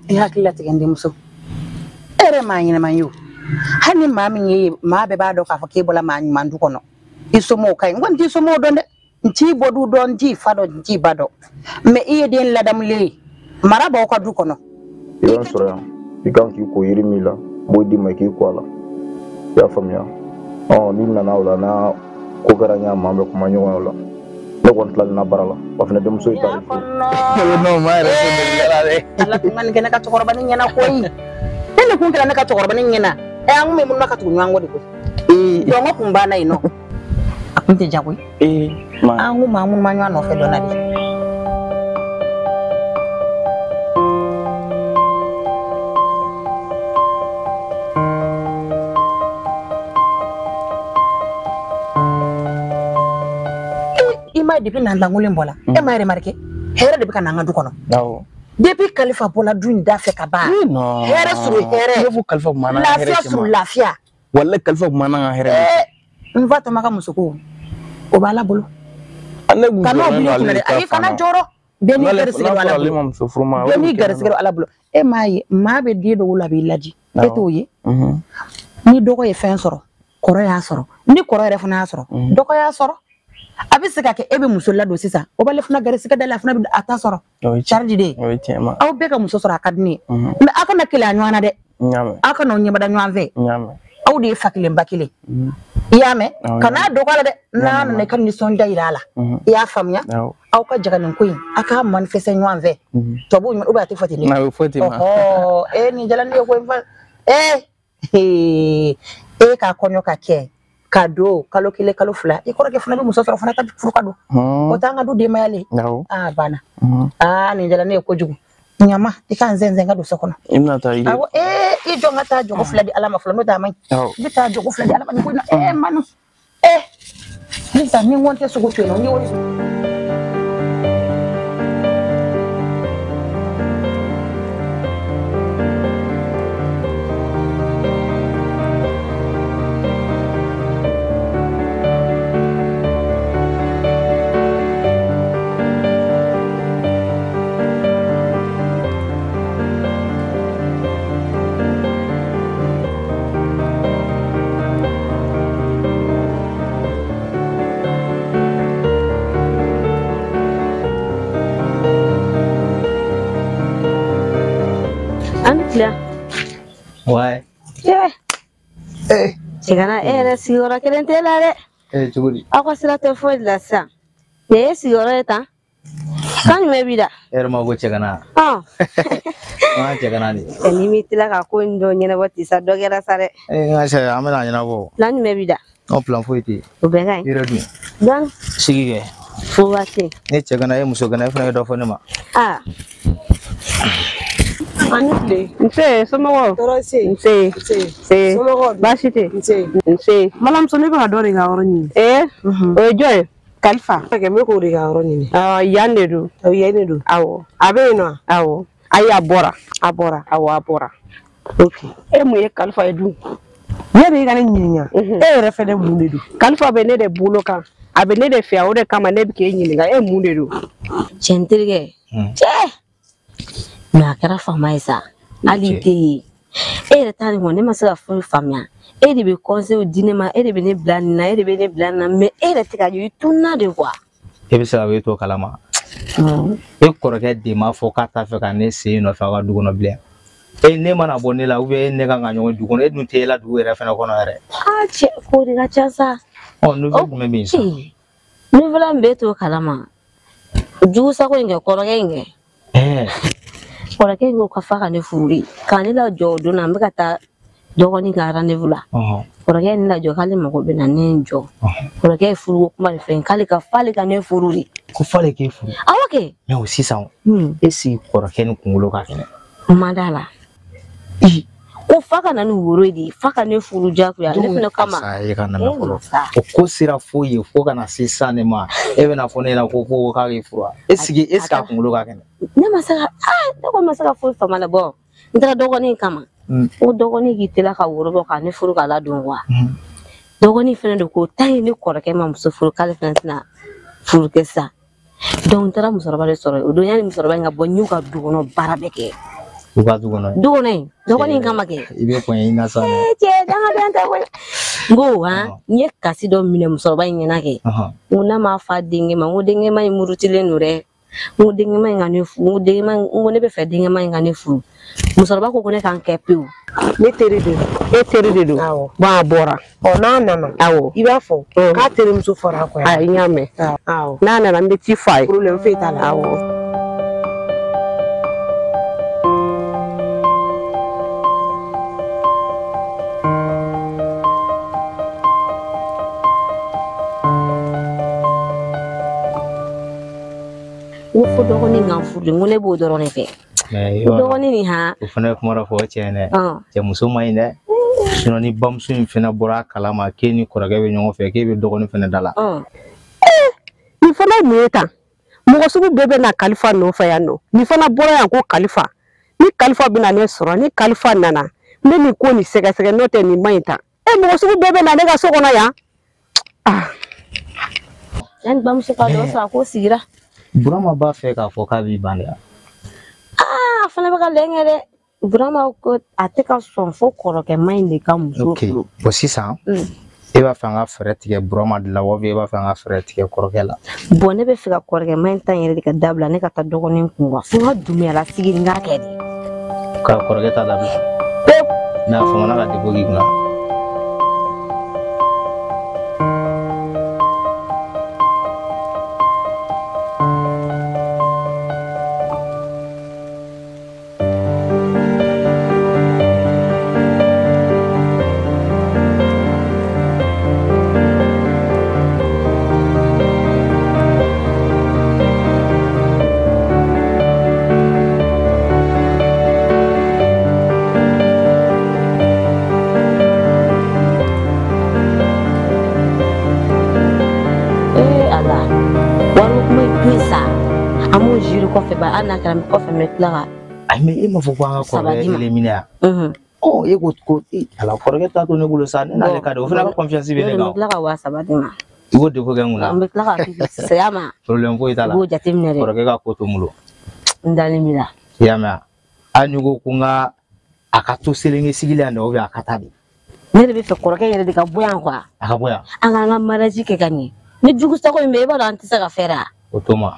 I hakili latigɛ n denmuso. E yɛrɛ maa ɲɛnama ye o. Hali ni maa min ye maa bɛɛ b'a dɔn k'a fɔ k'e bɔra maa ɲuman du kɔnɔ. I somɔgɔw ka ɲi. N kɔni t'i somɔgɔw dɔn dɛ. N t'i bɔdu dɔn, n t'i fa dɔn, n t'i ba dɔn. Mais i ye den ladamulen ye. Mara b'aw ka du kɔnɔ. I bɛ n sɔrɔ yan. I kan k'i ko yiri min la, n b'o d'i ma i k'i ko a la. I y'a faamuya? Ɔ n'i nana o la n'a ko kɛra ɲa ma, an bɛ kuma ɲɔgɔn ye o la. Ne kɔni tilalen na baara la, wa fana denmuso ye taar'i furu. Non, ma yɛrɛ tɛ deli la dɛ. Ala tun ka nin kɛ ne ka cɛkɔrɔba ni ɲɛna koyi. Ne de kun kɛra ne ka cɛkɔrɔba ni ɲɛna. Ɛ an kun bɛ mun na ka tugu ɲɔgɔn kɔ de koyi. Dɔngɔ kun banna yen nɔ. A kun tɛ jago ye. An kun b'an munuma ɲɔgɔn nɔfɛ dɔn na de. I m'a ye depuis n'an lankolon bɔla, e m'a remarqué hɛrɛ de bɛ ka na an ka du kɔnɔ. Depuis Kalifa bɔla du in da fɛ ka ban. Hɛrɛ suru hɛrɛ. I b'a fɔ Kalifa kun b'an na hɛrɛ Lafiya suru lafiya. Walahi Kalifa kun b'an na hɛrɛ de. N fa tɔma ka musoko o b'Ala bolo. Ne kun Kan'o jɔlen bila don i ale kunna de dɛ. ta Ayi fan kana na. jɔrɔ. Bɛɛ n'i garisigɛ don Ala N'a sɔrɔ ale bolo. ma muso furu ma, o Bɛɛ de n'i bɛ kɛ ne garisigɛ don Ala bolo. E m'a ye maa bɛ den dɔ wolo a b'i laji. E t'o ye. Ni dɔgɔ ye fɛn sɔrɔ, kɔrɔ y'a sɔrɔ. Ni kɔrɔ yɛrɛ fana y'a sɔrɔ, dɔgɔ y'a sɔrɔ. A bɛ se ka kɛ e bɛ muso ladon sisan, o b'ale fana garisigɛ da la, a fana bɛ a ta sɔrɔ. Charge de. O ye tiɲɛ ma. Aw bɛɛ ka muso sɔrɔ a ka di ne ye. Mais aw kana keleya ɲɔgɔn na dɛ. N y'a mɛn. Aw kana aw ɲɛmada ɲɔgɔn fɛ. N y'a mɛn. Aw de ye fa kelen ba kelen. I y'a mɛn? Kana dɔgɔ a la dɛ. N'a nana i ka nisɔndiya yira a la. I y'a faamuya? Aw ka jaga nin ko in, aw k'a manifester ɲɔgɔn fɛ. Tubabuw ɲuman, ou bien a tɛ fɔ ten de. A bɛ fɔ ten ma. Ɔhɔ, e nin jala ne ye ko in fa. E ka kɔɲɔ ka kɛ. Ka don kalo kelen kalo fila i kɔrɔkɛ fana bɛ muso sɔrɔ fana ka furu ka don. O t'an ka du denbaya le. Aa banna. Aa nin jala ne ye kojugu. Ɲama i ka n zɛnzɛn ka don so kɔnɔ. I bɛna taa i Awɔ i jɔ n ka taa jogo fila di Ala ma fɔlɔ n'o tɛ a man ɲi. N bɛ taa jogo fila di Ala ma nin ko in na. Manu. Sisan ni n ko n tɛ sogo to yen nɔ n y'o de. Ouais. Eh. Cɛgana e yɛrɛ sigiyɔrɔ kelen t'e la dɛ. Cogo di? Aw ka sira tɛ foyi la sisan. Nin ye sigiyɔrɔ ye tan. Kan jumɛn b'i da? E yɛrɛ ma ko cɛgana. Ɔn. An ka cɛgana de. N'i m'i tila ka ko in dɔ ɲɛnabɔ ten sa dɔ kɛra sa dɛ. N ka cɛ an bɛna ɲɛnabɔ. Plan jumɛn b'i da? Non, plan foyi tɛ yen. O bɛɛ ka ɲi. I yɛrɛ dun? Dɔɔni. Sigi kɛ. Fo waati. Ne cɛgana e muso gana e fana ye dɔ fɔ ne ma. Aa. Ani tile. Nse, somɔgɔw? Tɔɔrɔ se. Nse. Nse. Somɔgɔw dun? Baasi tɛ. Nse. Nse. Balimamuso ne bɛ ka dɔ de ka yɔrɔ ɲini. O ye jɔn ye? Kalifa. N bɛ k'o de ka yɔrɔ ɲini. Yan de don. Yan de don. Awɔ. A bɛ yen nɔ? Awɔ. Ayi a bɔra. A bɔra. Awɔ a bɔra. Ok. E mun ye Kalifa ye dun? Yanni i ka ne ɲininka, e yɛrɛ fɛnɛ mun de don? Kalifa bɛ ne de bolo kan. A bɛ ne de fɛ yan, o de kama ne bɛ k'e ɲininka e mun de don? Cɛ n terikɛ. Cɛ. Mais a kɛra faama ye sa hali i tɛ yen e yɛrɛ ta nin kɔni ne ma se ka foyi faamuya e de bɛ conseil di ne ma e de bɛ ne bila nin na e de bɛ ne bila nin na mais e yɛrɛ tɛ ka jɔ i tununa de quoi. E bɛ se ka e t'o kalama. E kɔrɔkɛ de m'a fɔ k'a t'a fɛ ka ne sen nɔfɛ aw ka du kɔnɔ bilen. E ne mana bɔ ne la ou bien e ne kan ka ɲɔgɔn du kɔnɔ e dun tɛ e la dugu yɛrɛ fɛnɛ kɔnɔ yɛrɛ. Aa cɛ ko de ka ca sa. Ɔ nouvelle jumɛn bɛ yen sisan? Nouvelle min bɛ e t'o kalama jugu sago in kɛ kɔrɔkɛ in kɛ. Kɔrɔkɛ in ko ka fa ka ne furu de ka ne lajɔ o don na n bɛ ka taa dɔgɔnin ka rendez-vous la kɔrɔkɛ ye ne lajɔ k'ale mago bɛ na ne ye n jɔ kɔrɔkɛ ye furuko kuma de fɛ k'ale ka f'ale ka ne furu de. Ko f'ale k'e furu. Awɔ kɛ. Mais o sisan e sigi kɔrɔkɛ ni kunkolo ka kɛnɛ. N ma d'a la. Ko fa ka na ni woro ye de fa ka ne furu diyagoya ne fana kama. Sa e ka na mɛn fɔlɔ o ko sera fo yen fo ka na se sisan de ma e bɛna fɔ ne ɲɛna ko fo k'a k'e furu wa e sigi e sigi a kunkolo ka kɛnɛ. Ne ma se ka ne ko ma se ka foyi faamu la bɔ n taara dɔgɔnin kama ko dɔgɔnin k'i teliya ka woro bɔ ka ne furu k'a ladon wa dɔgɔnin fana de ko tan ye ne kɔrɔkɛ ma muso furu k'ale fana tɛna furu kɛ sisan donc n taara musokɔrɔba de sɔrɔ o don yanni musokɔrɔba in ka bɔ n y'u ka du kɔnɔ baara bɛɛ kɛ. U ka du kɔnɔ. Du kɔnɔ yen. Dɔgɔnin kama kɛ. I bɛ kɔn i na sa. Cɛ dangaden tɛ koyi. N ko han n ye kasi dɔ minɛ musokɔrɔba in ɲɛna kɛ. N ko n'a m'a fa denkɛ ma n ko denkɛ ma in murutilen don dɛ. N ko denkɛ ma in ka ne furu n ko denkɛ ma n ko ne bɛ fɛ denkɛ ma in ka ne furu. Musokɔrɔba ko ko ne k'an kɛ pewu. Ne teri de don. E teri de don. Awɔ. Bon a bɔra. Ɔ n'a nana. Awɔ. I b'a fɔ k'a terimuso fɔra a kɔ yan. Ayi n y'a mɛn. Awɔ. N'a nana n bɛ ci f'a ye. Problème foyi t'a la. Awɔ. N ko fo dɔgɔnin ka n furu de n ko ne b'o dɔrɔn de fɛ. Dɔgɔnin nin han. O fana ye kuma dɔ fɔ o tiɲɛ dɛ. Cɛ muso man ɲi dɛ. Sinon ni bamuso in fana bɔra a kalama k'e ni kɔrɔkɛ bɛ ɲɔgɔn fɛ k'e bɛ dɔgɔnin fana da la. Nin fana ye mun ye tan? Mɔgɔ sugu bɛɛ bɛ na Kalifa nɔfɛ yan nɔ. Nin fana bɔra yan ko Kalifa. Ni Kalifa bɛna ne sɔrɔ ni Kalifa nana n bɛ nin ko nin sɛgɛsɛgɛ n'o tɛ nin man ɲi tan. Mɔgɔ sugu bɛɛ bɛ na ne ka so kɔnɔ yan. Yanni bamuso ka dɔ sɔrɔ a ko sigira. Burama b'a fɛ k'a fɔ k'a b'i ban de wa? A fana bɛ ka lɛn kɛ dɛ. Burama ko a tɛ ka sɔn fo kɔrɔkɛ ma in de ka muso furu. Bon sisan e b'a fɛ an ka fɛɛrɛ tigɛ Burama de la wa e b'a fɛ an ka fɛɛrɛ tigɛ kɔrɔkɛ la? Bon ne bɛ fɛ ka kɔrɔkɛ ma in ta in yɛrɛ de ka dabila ne ka taa dɔgɔnin kun wa fo n ka Dumuya sigi n k'a kɛ de. Ka kɔrɔkɛ ta dabila. Pewu. Mais a famana ka degun k'i kunna. Ayi mais e m'a fɔ ko an ka kɔrɔkɛ éliminer yan. Ɔ e ko ko ala kɔrɔkɛ t'a to ne bolo sa ne n'ale ka di o fana ka confiance bɛ ne kan. N bɛ tila ka 3000 d'i ma. I b'o dépôt kɛ n kunna. N bɛ tila ka saya ma. Problème foyi t'a la. I b'o jateminɛ dɛ. Kɔrɔkɛ ka ko to n bolo. N dalen b'i la. I y'a mɛn wa? Hali n'i ko ko n ka a ka to Selenge sigi la yan nɔ ou bien a ka taa de. Ne de bɛ fɛ kɔrɔkɛ yɛrɛ de ka bɔ yan quoi. A ka bɔ yan. An k'an ka mariage kɛ ka ɲɛ. Ni jugu sago in bɛ i b'a dɔn an tɛ se ka fɛɛrɛ. O to ma.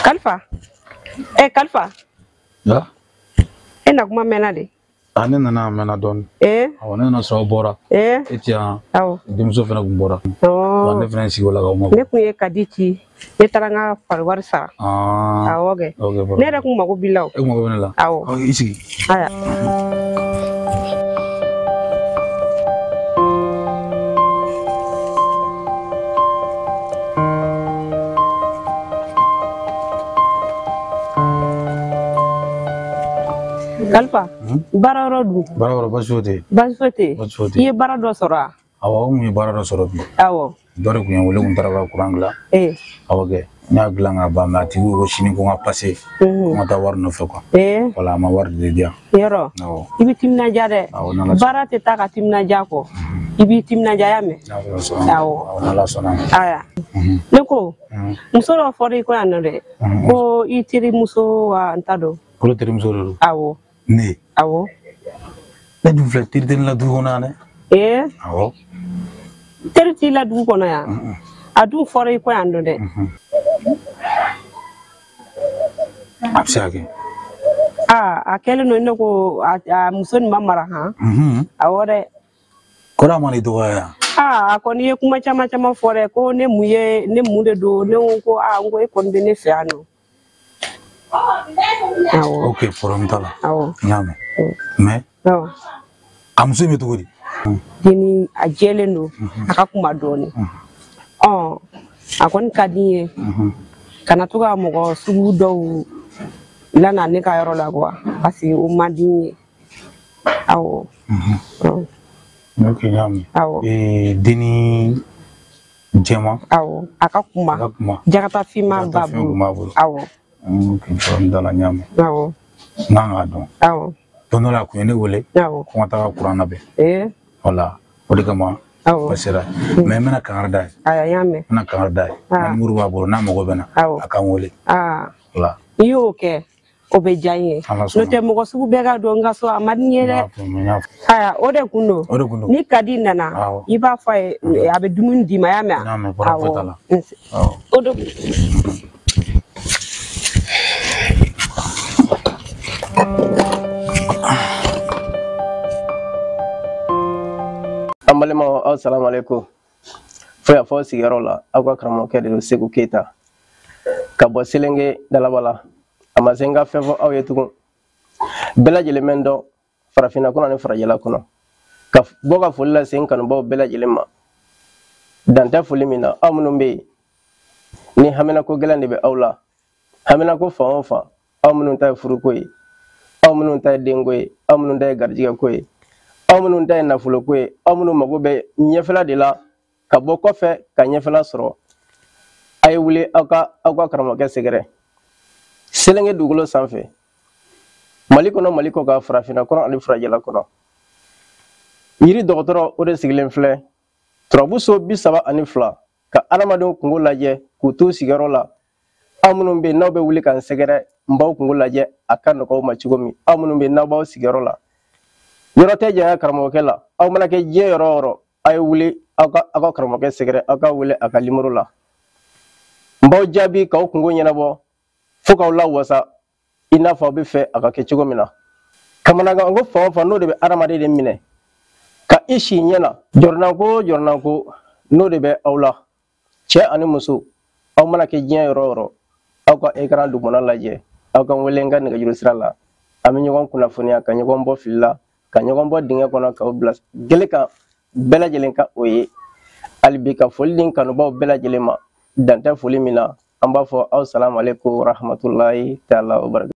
Kalifa. Kalifa. Ya? E na kuma mɛnna de. A ne nana a mɛnna dɔɔni. Awɔ ne nana sɔrɔ aw bɔra. E ti yan. Awɔ. Denmuso fana kun bɔra. Wa ne fana sigi o la k'aw makɔnɔ. Ne kun ye Kadi ci. Ne taara n ka fari wari sara. Awɔ kɛ. Ne yɛrɛ kun mago b'i la o. E kun mago bɛ ne la? Awɔ. I sigi. Aya. Kalifa, baara yɔrɔ dun? Baara yɔrɔ baasi foyi tɛ yen. Baasi foyi tɛ yen. Baasi foyi tɛ I yen. ye baara dɔ sɔrɔ wa? Awɔ, n kun ye baara dɔ sɔrɔ bi. Awɔ. Dɔ de kun ye n wele n kun taara ka kuran dilan. Awɔ kɛ, n y'a dilan ka ban mais a tigi ko sini ko n ka passer. Ko n ka taa wari nɔfɛ quoi. Wala a ma wari de di yan. Yɔrɔ. Awɔ. I bɛ timinandiya dɛ. Awɔ, n'Ala sɔnna. Baara tɛ taa ka timinandiya kɔ. I b'i timinandiya y'a mɛn? N'Ala sɔnna. Awɔ. Awɔ, n'Ala sɔnna. Aya. Ne ko, muso dɔ fɔra i kɔ yan nɔ dɛ. Ko i terimuso wa n t'a dɔn. Ko ne terimuso de don. Awɔ. Ne. Awɔ. Ne dun filɛ teri tɛ ne la dugu kɔnɔ yan dɛ. Awɔ. Teri t'i la dugu kɔnɔ yan. A dun fɔra i kɔ yan nɔ dɛ. A bɛ se ka kɛ. Aa a kɛlen don ne ko a muso nin ma mara han. Awɔ dɛ. Kɔrɔ a ma n'i dɔgɔya yan. Aa a kɔni ye kuma caman caman fɔ dɛ ko ne mun ye ne mun de don ne ko aa n ko e kɔni bɛ ne fɛ yan nɔ. Awɔ. Ok, problème t'a la. Awɔ. N y'a mɛn. Mais Awɔ. a muso in bɛ cogo di? Denni a jɛlen don a ka kunba dɔɔnin. Ɔ a kɔni ka di n ye. Kana to ka mɔgɔ sugu dɔw lana ne ka yɔrɔ la quoi parce que o man di n ye. Awɔ. Ok, n y'a mɛn. Awɔ. Denni jɛman. Awɔ, a ka kunba. A ka kunba. Jakata finman b'a bolo. Awɔ. Ok, problème t'a la, n y'a mɛn. Awɔ. N kan k'a dɔn. Awɔ. Don dɔ la a kun ye ne wele. Awɔ. Ko n ka taga kuran labɛn. Wala o de kama Pasera. Mais n bɛna kangari da ye. Ayiwa, n y'a mɛn. N bɛna kangari da ye. Na nimoro b'a bolo, n'a mago bɛ n na, a k'an wele. Voilà. I y'o kɛ, o bɛ diya n ye. N'o tɛ mɔgɔ sugu bɛɛ ka don n ka so, a man di n ye dɛ. Ayiwa, o de kun don. O de kun don. Ni Kadi nana, i b'a fɔ a ye, a bɛ dumuni d'i ma, i y'a mɛn? N y'a mɛn, problème foyi t'a la. O de kun. An balimaw, aw salamu aleykum. Fo yan fɔ sigiyɔrɔ la, aw ka karamɔgɔkɛ de don, Seku Keyita, ka bɔ Selenge Dalaba la. A ma se n ka fɛn fɔ aw ye tugun. Bɛɛ lajɛlen bɛ n dɔn farafinna kɔnɔ ani farajɛla kɔnɔ. Ka bɔ ka foli lase n kanubaw bɛɛ lajɛlen ma. Dan tɛ foli min na, aw minnu bɛ yen ni haminako gɛlɛn de bɛ aw la, haminako fan o fan, aw minnu ta ye furuko ye, aw minnu ta ye denko ye, aw minnu ta ye garijɛgɛko ye, aw minnu ta ye nafoloko ye, aw minnu mago bɛ ɲɛfɛla de la ka bɔ kɔfɛ ka ɲɛfɛla sɔrɔ, a ye wuli aw ka karamɔgɔkɛ sɛgɛrɛ Selenge dugukolo sanfɛ, Mali kɔnɔ, Mali kɔ kan, farafinna kɔnɔ ani farajɛla kɔnɔ. Yiri dɔgɔtɔrɔ o de sigilen filɛ turabu so 32 ka adamadenw kungo lajɛ k'u t'u sigiyɔrɔ la. Aw minnu bɛ yen n'aw bɛ wuli ka n sɛgɛrɛ, n b'aw kungo lajɛ a ka nɔgɔ aw ma cogo min. Aw minnu bɛ yen n'aw b'aw sigiyɔrɔ la, yɔrɔ tɛ janya karamɔgɔkɛ la. Aw mana kɛ diɲɛ yɔrɔ o yɔrɔ, a ye wuli aw ka karamɔgɔkɛ sɛgɛrɛ, aw ka wele a ka nimoro la. N b'aw jaabi k'aw kungo ɲɛnabɔ fo k'aw lawasa i n'a fɔ aw bɛ fɛ a ka kɛ cogo min na. Kamanagan ko fan o fan, n'o de bɛ adamaden de minɛ ka i si ɲɛ na, jɔrɔnanko o jɔrɔnanko, n'o de bɛ aw la, cɛ ani muso, aw mana kɛ diɲɛ yɔrɔ o yɔrɔ, aw ka écran dugumana lajɛ, aw ka n wele n ka nɛgɛjuru sira la. An bɛ ɲɔgɔn kunnafoniya, ka ɲɔgɔn bɔ fili la, ka ɲɔgɔn bɔ dingɛ kɔnɔ, k'aw bila gele kan, bɛɛ lajɛlen ka o ye. Hali bi ka foli di n kanubaw bɛɛ lajɛlen ma, dan tɛ foli min na. An b'a fɔ aw salamu aleykum rahmatulahi taala wa barakatuh.